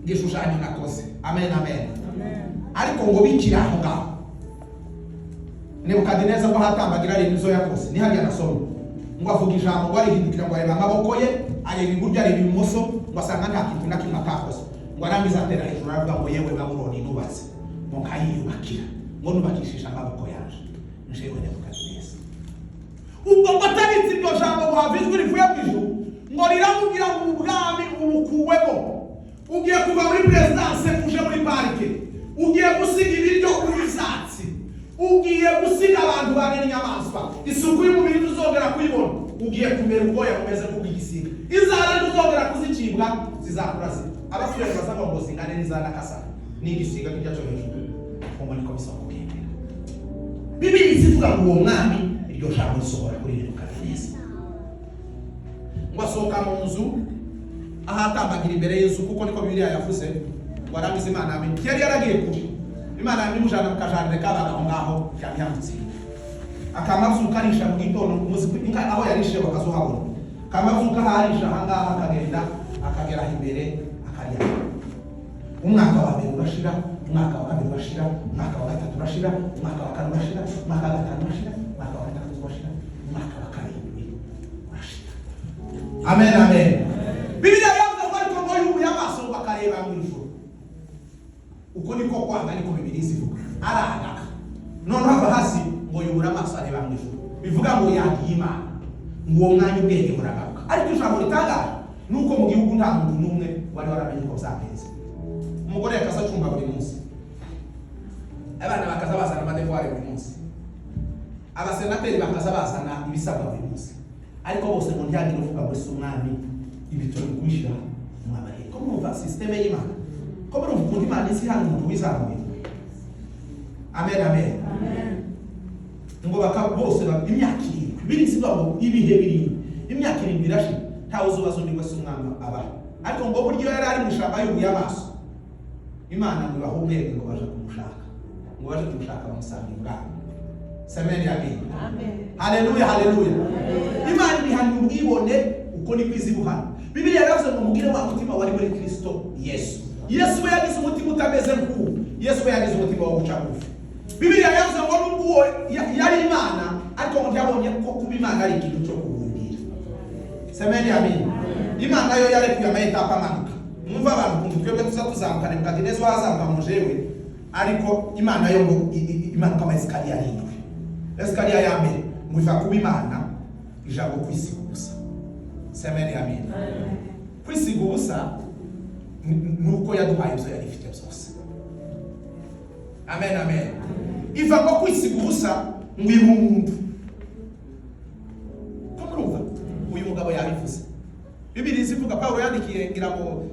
[SPEAKER 1] igishushanyo nakoze. Amen, amen. Ariko ngo bikiri aho ngaho, Nebukadineza ngo ahatambagira ari izo yakoze nihariya nasomye, ngo avuga ijambo, ngo arihindukira, ngo areba amaboko ye, areba iburyo, areba ibumoso, ngo asanga nta kintu na kimwe atakoze. Ngo arangiza atera hejuru aravuga ngo yewe Babuloni nubatse, ngo nkayiyubakira, ngo nubakishije amaboko yanje, njewe Nebukadineza. Ubwo ngo atabitse iryo jambo, ngo hava ijwi rivuye mu ijuru, ngo riramubwira ngo ubwami ubukuwemo, ugiye kuva muri perezidanse uje muri parike, ugiye gusiga ibiryo uri ibyatsi, ugiye gusiga abantu bane n'inyamaswa, isuku y'umubiri ntuzongera kuyibona, ugiye kumera ubwoya bumeze nk'ubw'igisiga, inzara ntuzongera kuzicibwa, zizakura abaturage bazavuga ngo zingane n'izana kasa n'igisiga kijya cyo hejuru, ngo niko bisaba kugendera. Bibiliya izivuga ngo uwo mwami iryo jambo risohora kuri Nebukadineza, ngo asohoka mu nzu ahatambagira imbere y'inzu, kuko niko Bibiliya yavuze. Ngo arangize, Imana yamenye yari yaragiye kure, Imana yamimujana mu kajaride kabaga aho ngaho, yamihambutse akamazuka arisha mu gitondo, muzi ko inka aho yarishe bakazohabona. Kamazuka aharisha ahangaha, akagenda akagera aho imbere akaryama. Umwaka wa mbere urashira, umwaka wa kabiri urashira, umwaka wa gatatu urashira, umwaka wa kane urashira, umwaka wa gatanu urashira, umwaka wa gatandatu urashira, umwaka wa karindwi urashira. Amen, amen. Bibiliya yavuze ngo ariko ngo yubuye amaso ngo akareba mu ijuru, uko niko kwanga, niko Bibiliya izivuga, arangaka noneho ava hasi ngo yubura amaso areba mu ijuru, bivuga ngo yagiye Imana. Ngo uwo mwanya ubwenge buragaruka. Ariko ijambo ritangaje ni uko mu gihugu nta muntu n'umwe wari waramenye uko byagenze. Umugore yakaza acumba buri munsi, abana bakaza bazana amadevuware buri munsi, abasenateri bakaza bazana ibisabwa buri munsi, ariko bose ngo ntihagire uvuga ngo ese umwami ibi turi kubishyira umwami ari he? Ko murumva sisiteme y'Imana, ko murumva ukuntu Imana izi hano umuntu wizamuye. Amen, amen. Ngo baka bose imyaka 7 birizivuga ngo ibihe 7, imyaka 7 irashira, ntawe uzubaza undi wese umwami abaho. Ariko ngo buryo yari ari mu ishyamba yubuye amaso, Imana ngo ibahe ubwenge, ngo baje kumushaka, ngo baje kumushaka bamusanga ibwami. Semeni amin. Haleluya, haleluya. Imana ibihanira ubwibone, uko niko izi buhana. Bibiliya yaravuze ngo mugire wa mutima wari muri Kristo Yesu. Yesu we yagize umutima utameze nk'uwo. Yesu we yagize umutima wo guca bugufi. Bibiliya yaravuze ngo nubwo uwo yari Imana, ariko ngo ntiyabonye ko kuba Imana ari ikintu cyo kubumbira. Semeni amin. Imana yo yarekuye amayetape amanuka. Mwumva abantu ukuntu twebwe tuza tuzamuka, Nebukadineza wazamuka mu jewe, ariko Imana yo ngo imanuka ama esikariye 7. Esikariye ya mbere ngo iva kuba Imana ija ngo kwisiga ubusa. Semeni amin. Kwisiga ubusa nuko yaduhaye ibyo yari ifite byose. Amen, amen. Iva ngo kwisiga ubusa ngo ibe umuntu. Ko murumva uyu mugabo yabivuze. Bibiliya izivuga, Pawulo yandikiye ngira ngo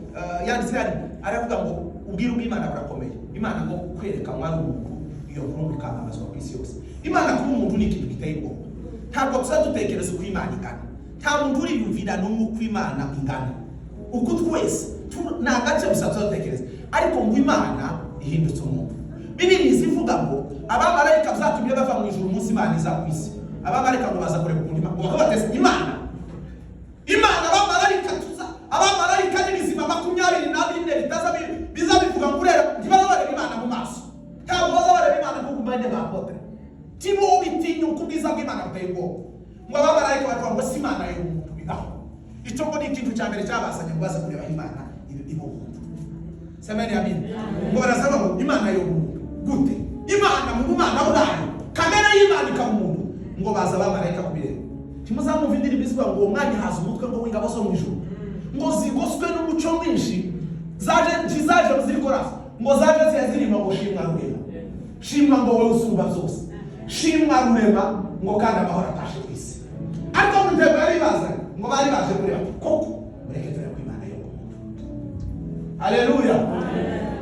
[SPEAKER 1] yanditse hari aravuga ngo ubwiru bw'Imana burakomeye. Imana ngo kwerekanwa ari umuntu, iyo nkuru ikamamazwa ku isi yose. Imana kuba umuntu ni ikintu giteye ubwoba. Ntabwo tuza dutekereza uko Imana ingana. Nta muntu uriyumvira n'umwe uko Imana ingana. Uku twese ni agace gusa tuzatekereza, ariko ngo Imana ihindutse umuntu. Bibiliya izivuga ngo abamarayika byatumye bava mu ijuru umunsi Imana iza ku isi. Abamarayika ngo baza kureba ukuntu Imana, ngo bakabateza Imana. Imana, abamarayika tuza, abamarayika n'ibizima 24 bitaza biza bivuga ngo urera, ntibaza bareba Imana mu maso, ntabwo baza bareba Imana nk'uko umwanya ba apôtre tibo bitinyuka ubwiza bw'Imana buteye ubwoba. Ngo abamarayika baravuga ngo si Imana y'umuntu bibaho. Icyo ngo ni ikintu cya mbere cyabazanye ngo baze kureba aho Imana iba umuntu. Semeni amina. Ngo barasaba ngo Imana y'umuntu gute? Imana mu bumana bwayo, kamere y'Imana ikaba umuntu. Ngo baza abamarayika kubireba. Ntimuzamwumva indirimbo ivuga ngo uwo mwanya haza umutwe ngo w'ingabo zo mu ijuru ngo zigoswe n'umuco mwinshi, zaje ntizaje ziri korasi, ngo zaje ziya ziririmba ngo shimwa Rurema, shimwa ngo wowe usumba byose, shimwa Rurema, ngo kandi amahoro atashe ku isi. Ariko mu ntego yari bazanye, ngo bari baje kureba koko, mureke turebe ko Imana yo umuntu. Haleluya!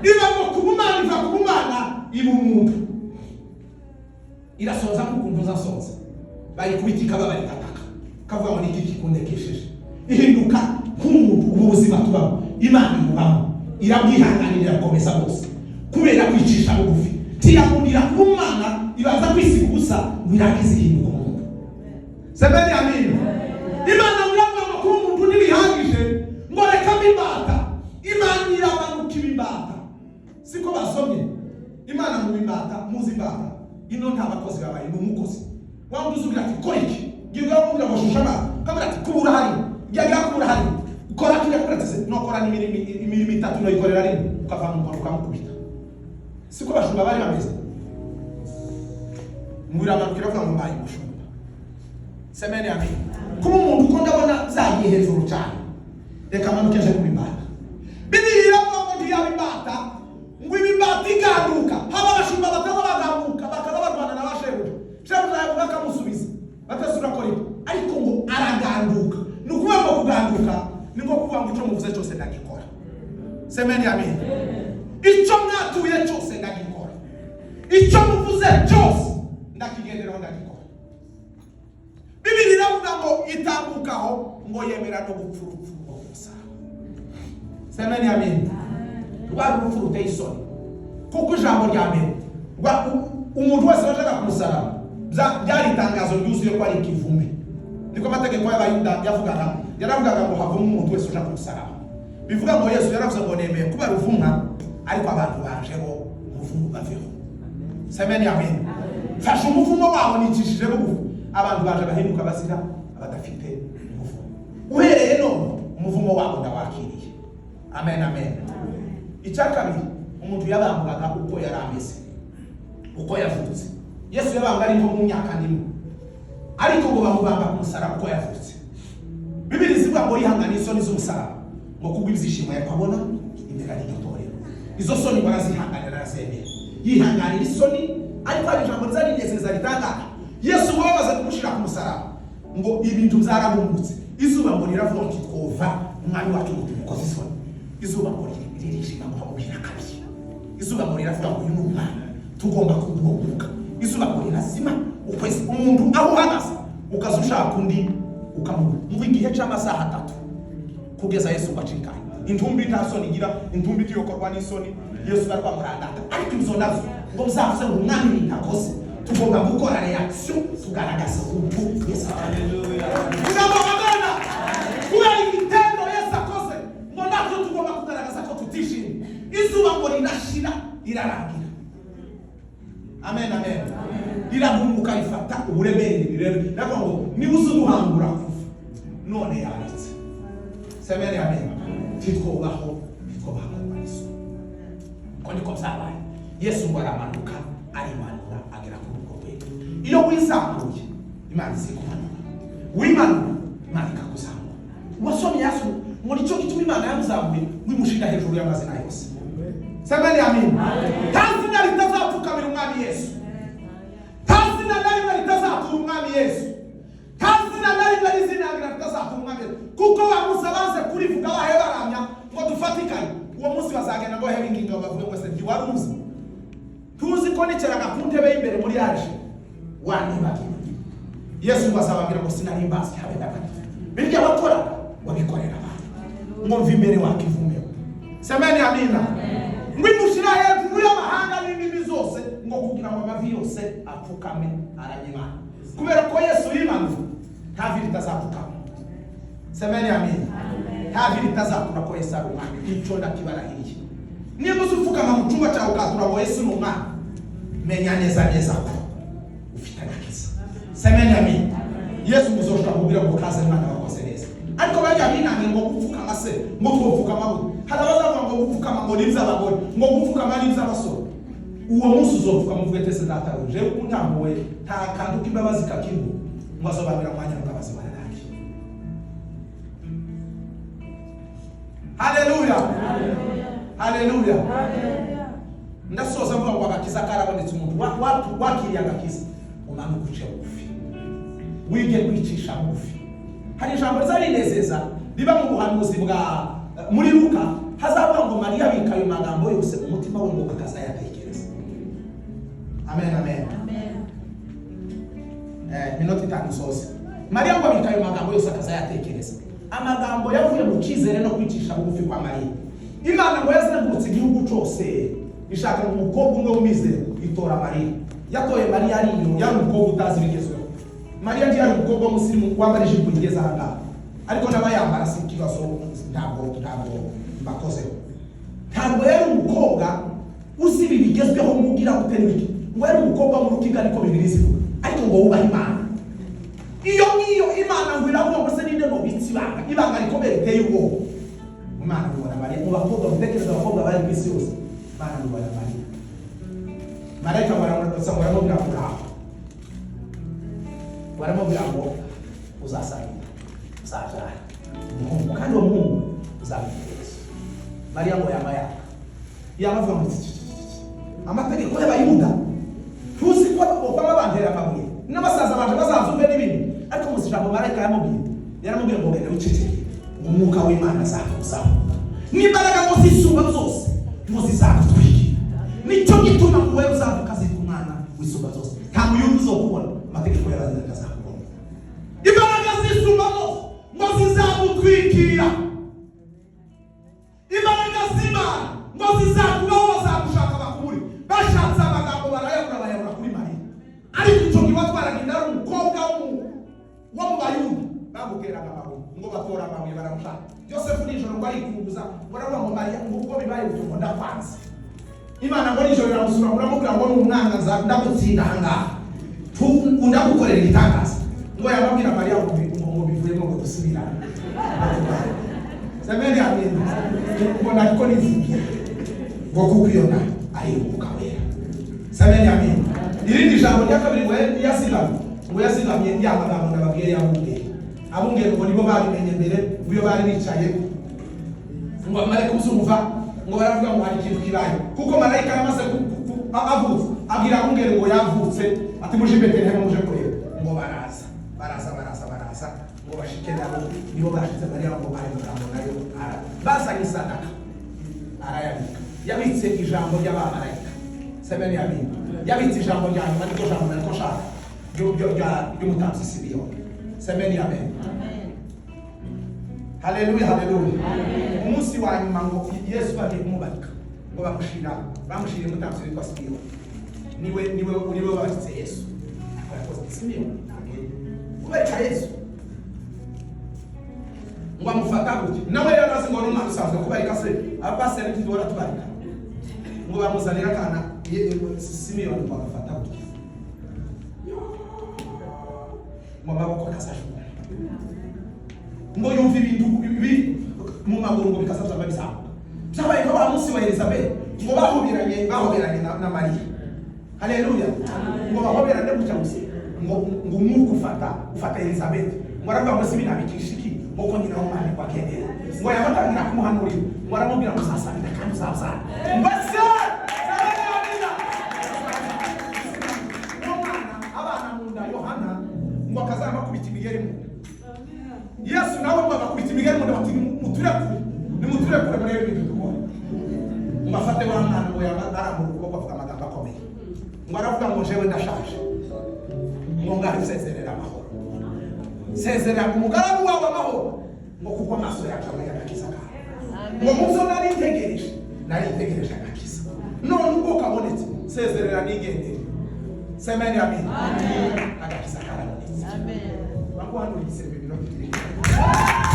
[SPEAKER 1] Iba ngo ku bumana, iva ku bumana iba umuntu, irasoza nk'ukuntu uzasoza, bayikubita ikababara, igataka, kavuga ngo ni iki kikundekesheje? Ihinduka nk'umuntu. Ubu buzima tubamo Imana ibubamo, irabwihanganira, irakomeza bwose kubera kwicisha bugufi. Ntiyakundira kuba umwana, ibanza kwisiga ubusa ngo irangize ihinduka umuntu. Semeni amina. Imana iravuga ngo kuba umuntu ntibihagije, ngo reka imbata. Imana iramanuka iba imbata. Siko basomye? Imana mu imbata. Muzi imbata? Ino nta bakozi babaye, ni umukozi waba uzugira ati kora iki, ngiye kugira ngo shusha amazi, kamera ati kubura hari, ngiye kubura hari, kora kiriya, kora ati nokora imirimo itatu noyikorera rimwe, ukava mu mukono ukamukubita. Siko bashumba bari bameze? Ngo iramanuka iravuga ngo mbaye umushumba. Semeni amen. Kuba umuntu uko ndabona byagiye hejuru cyane, reka manuke nje kuba imbata. Bibiliya iravuga ngo ntiyaba imbata, ngo iba imbata iganduka. Haba abashumba bataza baganduka, bakaza barwana na ba shebuja, shebuja yavuga akamusubiza, batasi urakora ibi, ariko ngo araganduka. Ni ukuvuga ngo kuganduka ni nko kuvuga ngo icyo muvuze cyose ndagikora. Semeni amen. Icyo mwatuye cyose ndagikora, icyo muvuze cyose ndakigenderaho, ndagikora. Bibiliya iravuga ngo itambukaho, ngo yemera no gupfa urupfu rwo ku musaraba. Semeni amen. Rwari urupfu ruteye isoni, kuko ijambo rya mbere umuntu wese wajaga ku musaraba byari itangazo ryuzuye ko ari ikivume. Niko amategeko y'Abayuda yavugaga, yaravugaga ngo havumwe umuntu wese uja ku musaraba. Bivuga ngo Yesu yaravuze ngo nemeye kuba ruvumwa, ariko abantu bajeho umuvumo baveho. Semeni amen. Mfashe umuvumo wabo, nicishije bugufi, abantu baje bahinduka bazira abadafite umuvumo. Uhereye none umuvumo wabo ndawakiriye. Amen, amen. Icya kabiri, umuntu yabambwaga uko yari ameze, uko yavutse. Yesu yabambwa ari nko mu myaka ndimo, ariko ngo bamubamba ku musaraba uko yavutse. Bibiliya izivuga ngo yihangana isoni z'umusaraba, ngo kubwo ibyishimo yakwabona imbere y'iryo torero. Izo soni barazihanganira, arazemera, yihanganira isoni. Ariko hari ijambo riza rinezeza ritangaje. Yesu ngo bamaze kumushyira ku musaraba, ngo ibintu byarahungutse, izuba ngo riravuga ngo twova umwami wacu ngo tumukoze isoni. Izuba ngo ririshima, ngo bamubwira kabiri. Izuba ngo riravuga ngo uyu ni umwana tugomba kumuhuguka. Izuba ngo rirazima, ukwezi, umuntu aho uhagaze ukaza ushaka undi ukamubura mu gihe cy'amasaha 3, kugeza Yesu ngo acikanye intumbi. Nta soni igira intumbi, itiyokorwa n'isoni. Yesu bari bamurandata, ariko izo nazo ngo bizavuze ngo umwami ibintu akoze, tugomba gukora reaction, tugaragaza ukuntu Yesu kugira ngo amena kubera igitendo Yesu akoze, ngo natwe tugomba kugaragaza ko tutishimye. Izuba ngo rirashira, rirarangira. Amen, amen. Rirahunguka, rifata uburemere rirebe, ndavuga ngo niba uzi uduhangura kuva none yaretse. Semeni amen. Ntitwubaho, ntitwubaho n'isoni, ko niko byabaye. Yesu ngo aramanuka, arimanura, agera kuri urwo rwego. Iyo wizamuye Imana izikumanura, wimanura Imana ikakuzamura. Wasomye Yesu ngo nicyo gituma Imana yamuzamuye, ngo imushyira hejuru y'amazina yose. Semeni amen. Nta zina ritazapfukamira umwami Yesu, nta zina na rimwe ritazatura umwami Yesu, nta zina na rimwe rizinangira ritazatura umwami Yesu. Kuko wa munsi abanze kurivuga bahe baramya ngo dufatikanye, uwo munsi bazagenda ngo bahe ingingo, bavuge ngo se ntiwari uzi, tuzi ko nicaraga ku ntebe y'imbere muri yaje wanibagiwe? Yesu ngo azababwira ngo sinari mbazi habe na gato, birya wakoraga wabikorera abantu. Ngo mva imbere wakivumeho. Semeni amina. Ngo imushyira hejuru y'amahanga n'indimi zose, ngo kugira ngo amavi yose apfukame aranyimana. Kubera ko Yesu yimanutse, nta vi ritazapfukama. Semeni amina. Nta vi ritazatura ko Yesu ari umwami. Icyo ndakibarahiriye. Niba uzi upfukama mu cyumba cyawe ukatura ngo Yesu ni umwami, menya neza neza ko ufite agakiza. Semeni amina. Yesu muzoshobora kubwira ngo kaze mwana, wakoze neza. Ariko barya binaniye ngo gupfukama se, ngo twopfukama gute? Hari abazavuga ngo gupfukama ngo ni iby'abagore, ngo gupfukama ni iby'abasore. Uwo munsi uzopfukama uvuge ati: "Ese data jewe untambuwe, nta kantu k'imbabazi kakiriho?" Ngo azobabwira umwanya w'imbabazi wararangiye. Haleluya, haleluya. Ndasoza mvuga ngo agakiza karabonetse. Umuntu wakiriye agakiza, umanuka uce bugufi, wige kwicisha bugufi. Hari ijambo riza rinezeza riba mu buhanuzi bwa muri Luka, hazavuga ngo Mariya abika ayo magambo yose mu mutima we, ngo akazayatekereza. Amen, amen. Minota 5 sose. Mariya ngo abika ayo magambo yose akazayatekereza. Amagambo yavuye mu cyizere no kwicisha bugufi kwa Mariya. Imana ngo yazengurutse igihugu cyose ishaka ngo umukobwa umwe w'umwizero, itora Mariya. Yatoye Mariya ari inyuma, yari umukobwa utazi ibigezweho. Mariya ntiyari umukobwa w'umusirimu wambara ijipo igeze aha ngaha, ariko n'abayambara si ikibazo, ntabwo mbakozeho. Ntabwo yari umukobwa uzi ibi bigezweho ngo ugira gute n'ibiki. Ngo yari umukobwa wo mu Rukiga, ariko Bibiliya izivuga, ariko ngo wubahe Imana. Iyo ngiyo Imana ngo iravuga ngo: "Se ninde nubitse ibanga, ibanga rikomeye riteye ubwoba?" Imana ibona Mariya mu bakobwa. Mutekereza abakobwa bari ku isi yose, Imana ibona Mariya. Marayika baramutsa, ngo baramubwira ngo uraho, baramubwira ngo uzasaba inda, uzabyara umuhungu, kandi uwo muhungu uzamwita Yesu. Mariya ngo yama yaka yama avuga ngo: "Amategeko y'Abayuda, tuzi ko bama bantera amabuye n'abasaza banje bazabyumve n'ibindi." Ariko muzi ijambo marayika yamubwiye? Yaramubwiye ngo: "Genda wiceceke, ngo umwuka w'Imana azakuzaho n'imbaraga ngo zisumba zose ngo zizagutwikira. Nicyo gituma ngo wowe uzavuka azitwa umwana w'Isumba zose. Nta muyuda uzokubona, amategeko y'Abayuda azakubona. Imbaraga z'Isumba zose ngo zizagutwikira, imbaraga z'Imana ngo zizakubaho, bazagushaka bakubure." Bashatse amagambo barayabura, bayabura kuri Mariya. Ariko icyo gihe watwaraga inda ari umukobwa wo mu Bayuda, bamuteraga amabuye, ngo batora amabuye baramushaka. Yosefu nijoro ngo arikunguza, ngo aravuga ngo: "Mariya, ngo ubwo bibaye gutyo, ngo ndakwanze." Imana ngo nijoro iramusura, ngo uramubwira ngo: "Ni umwanga ndagutsinda ahangaha, ndagukorera igitangaza." Ngo yababwira Mariya ngo ngo bivuyemo, ngo dusubirane. Semeni amina. Ngo nariko nizigira ngo kuko iyo nda ari Umwuka Wera. Semeni amina. Irindi jambo rya kabiri ngo yazigamye, ngo yazigamye ya magambo nababwiye y'abungeri. Abungeri ngo nibo babimenye mbere. Ngo iyo bari bicaye ngo bamare kuzumva, ngo baravuga ngo hari ikintu kibaye, kuko marayika yamaze avutse abwira abungeri ngo yavutse, ati: "Muje i Betelehemu, muje kureba." Ngo baraza, baraza, baraza, baraza, ngo bashike nabo nibo bashize Mariya. Ngo ayo magambo nayo bazanye isadaka arayabika. Yabitse ijambo ry'abamarayika. Semeni amina. Yabitse ijambo rya nyuma, niryo jambo nariko nshaka ry'umutambyi Simiyoni. Semeni amen. Haleluya, haleluya. Umunsi wa nyuma ngo Yesu bagiye kumubarika, ngo bamushira umutambyi witwa Simiyoni. Niwe wabaritse Yesu. Ariko yakoze Simiyoni kubarika Yesu, ngo amufata gutya, nawe yari azi ngo ni umwana usanzwe kubarika se, abapasiteri ntituhora tubarika. Ngo bamuzanira akana Simiyoni, ngo agafata gutya ngo amaboko akazajura, ngo yumva ibintu biri mu maguru ngo bikaza byaba bizamuka. Byabaye nka wa munsi wa Elizabeth, ngo bahoberanye na Mariya. Haleluya. Ngo bahoberane gutya gusa, ngo umwuka ufata Elizabeth, ngo aravuga ngo: "Sibi nabikisha iki, ngo ko nyina w'umwami kwa kendera?" Ngo yabatangira kumuhanurira, ngo aramubwira ngo: "Uzasabira kandi uzabyara." Mbese uwo mwana abana mu nda, Yohana, ngo akazaba imigeri mu nda. Yesu nawe ngo agakubita imigeri mu nda, bati: "Muturekure, nimuturekure, murebe ibintu dukora." Ngo afate wa mwana, ngo yaba arambura ukuboko avuga amagambo akomeye, ngo aravuga ngo: "Jewe ndashaje, ngo ngaho nsezerera amahoro, sezerera umugaragu wawe amahoro, ngo kuko amaso yacu abonye agakiza kawe." Ngo muzo nari ntegereje, nari ntegereje agakiza, none ubwo kabonetse sezerera nigendere. Semeni amen. Agakiza karabonetse. Baguhanura igisebe 2.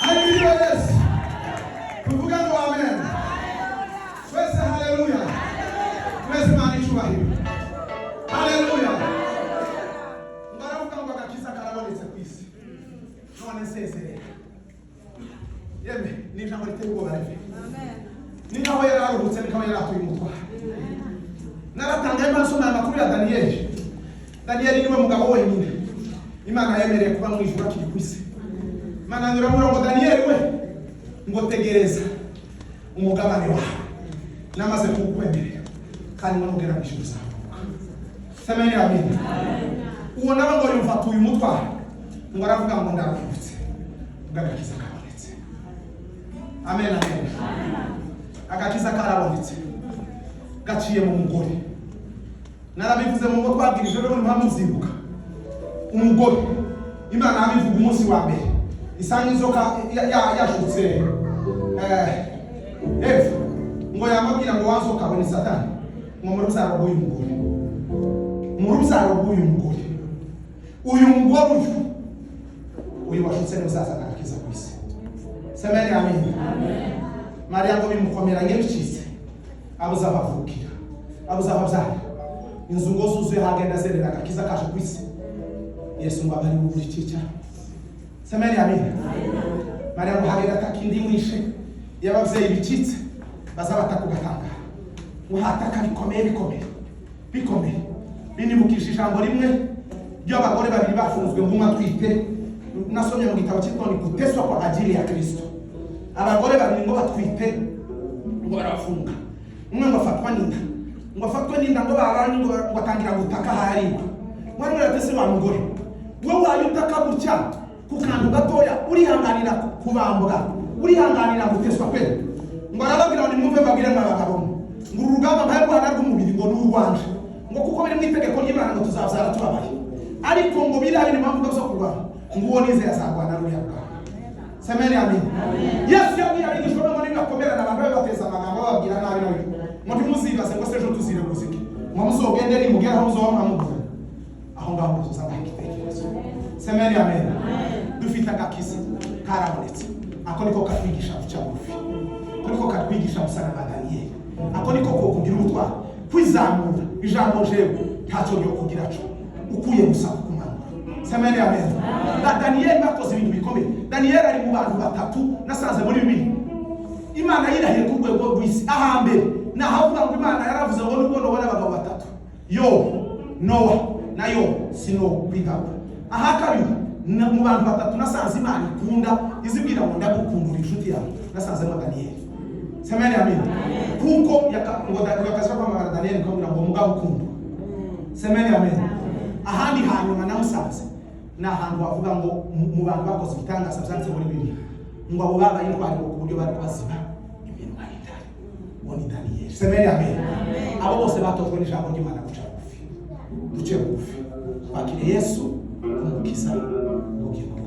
[SPEAKER 1] Haleluya Yesu. Tuvuga ngo amen. Twese haleluya. Twese Imana icubahiro. Haleluya. Ngaravuga ngo agakiza karabonetse ku isi. None nsezerera. Yeme, ni ijambo riteye ubwoba reve. Ni nkaho yari aruhutse, ni nkaho yari atuye umutwaro. Naratangaye nsoma aya makuru ya Daniyeli. Daniyeli niwe mugabo wenyine Imana yemereye kuba mu ijuru akiri ku isi. Imana iramubwira ngo Daniyeli we, ngo tegereza umugabane wawe namaze kuwukwemerera, kandi ngo nugera mu ijuru uzaruhuka. Semeni amen. Uwo nawe ngo yumva atuye umutwaro, ngo aravuga ngo ndaruhutse ubwo agakiza kabonetse. Amen amen. Agakiza karabonetse gaciye mu mugore. Narabivuze mu ngo twabwirije rero mpamvu mubyibuka. Umugore Imana yabivuga umunsi wa mbere isanga inzoka yashutse Eva, ngo yamabwira ngo wanzoka we ni Satani, ngo mu rubyaro rw'uyu mugore, mu rubyaro rw'uyu mugore, uyu mugore uyu washutse niwe uzazana agakiza ku isi. Semeni amen. Mariya ngo bimukomeranye bicitse, abuze abavukira, abuze ababyara, inzu ngo zuzuye hagenda azerera agakiza kaje ku isi. Yesu ngo abari bubura icyicaro. Semeni amen. Mariya ngo hagenda ataka indi mwishe iyo ababyeyi bicitse baza bataka ugatangara, ngo hataka bikomeye bikomeye bikomeye. Binibukisha ijambo rimwe ry'abagore babiri bafunzwe ngo umwe atwite. Nasomye mu gitabo cyitwa ni Kuteswa kwa ajili ya Kristo. Abagore babiri ngo batwite, ngo barabafunga. Umwe ngo afatwa n'inda, ngo afatwe n'inda, ngo babanye, ngo atangira gutaka harigwa. Mwana ati se wa mugore wowe wayo utaka gutya ku kantu gatoya, urihanganira kubambwa, urihanganira guteswa pe? Ngo arababwira ngo nimwumve mbabwire mwa bagabo mwe, ngo uru rugamba mpaye rwana rw'umubiri ngo ni urwanje, ngo kuko biri mu itegeko ry'Imana ngo tuzabyara tubabaye, ariko ngo biriya biri impamvu zo kurwana, ngo uwo nizeye azarwana ruriya rugamba. Semeni amen. Yesu yabwiye abigishwa be ngo nibakomerana abantu babe bateza amagambo bababwira nabi nabi, ngo ntimuzibaze ngo se ejo tuzireguza iki, ngo muzogende nimugera aho muzoba mwamuvuze aho ngaho muzozabaha igitekerezo. Semeni amen. Dufite agakiza karabonetse. Ako niko katwigisha guca bugufi, ako niko katwigisha gusa na Daniyeli, ako niko ko kugira ubutwari, kwizamura ijambo jewe ntacyo ryo kugira cyo ukuye gusa kukumanura. Semeni amen. Daniyeli bakoze ibintu bikomeye. Daniyeli ari mu bantu batatu nasanze muri Bibiliya Imana yirahiye ku rwego rw'isi. Ahambere nahavuga ngo Imana yaravuze ngo nubwo nobona abagabo batatu, Yobu, Nowa na Yobu, sinokwigabura. Aha kabiri mu bantu batatu nasanze Imana ikunda izibwira ngo ndagukundura inshuti yawe, nasanzemo Daniyeli. Semeni amen. Kuko ngo yakaza kwamagara Daniyeli kamubwira ngo mugabo ukundwa. Semeni amen. Ahandi hanyuma namusanze ni ahantu bavuga ngo mu bantu bakoze ibitangaza byanditse muri Bibiliya, ngo abo babaye intwari ngo ku buryo bari kubaziba iminwa y'intare. Uwo ni Daniyeli. Semeni amen. Abo bose batojwe n'ijambo ry'Imana guca bugufi. Duce bugufi twakire Yesu umukiza ubugingo.